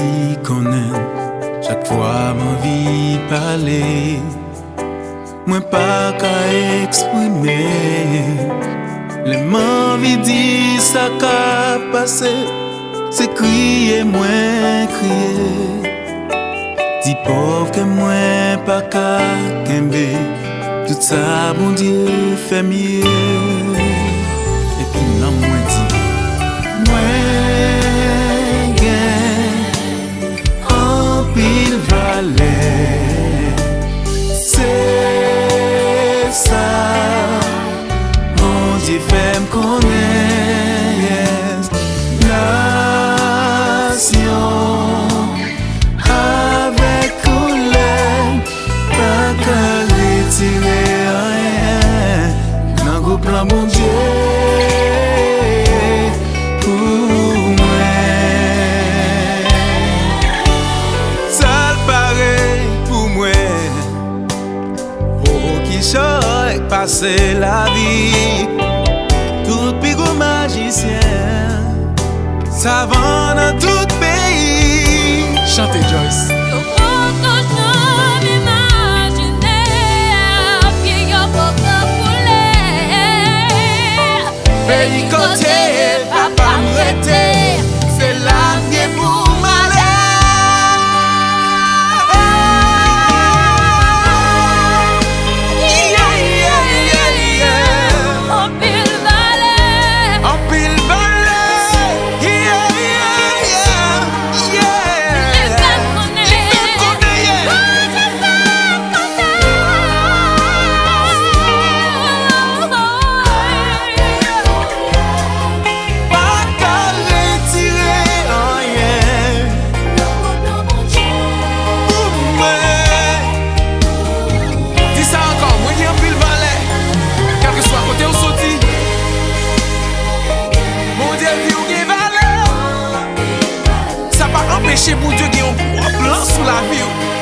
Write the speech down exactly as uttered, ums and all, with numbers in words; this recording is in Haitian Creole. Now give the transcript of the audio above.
Li konnen chak fwa m anvi pale, mwen pa ka eksprime. Lè m anvi di sa k ap pase, se kriye mwen kriye. Di pòv kè mwen pa ka kenbe tout sa Bondye fè m ye. Epi nanm mwen di, mwen gen anpil valè. Se sa Bondye fè m konnen, yes. Nasyon avèk koulè pa ka retire anyen nan gwo plan Bondye pou mwen. Sa l pare pou mwen. Poko kichòy pase lavi. Tout pi gwo majisyen, savan nan tout peyi. Chante, Joyce. Yo poko janm imajine, pye yo poko koule. Peyi kote papa m rete, se la m gen pou m ale. Yeah, yeah, yeah, yeah. Anpil valè. Anpil valè. Yeah, yeah, yeah, yeah. Li fè m konnen. Li fè m konnen, yeah. Bondye fè m konnen. Pa ka retire anyen pou mwen. Di sa ankò, mwen gen anpil valè. Kèlkeswa kote w soti, Bondye di w gen valè. Sa pa anpeche Bondye gen yon gwo plan sou lavi w.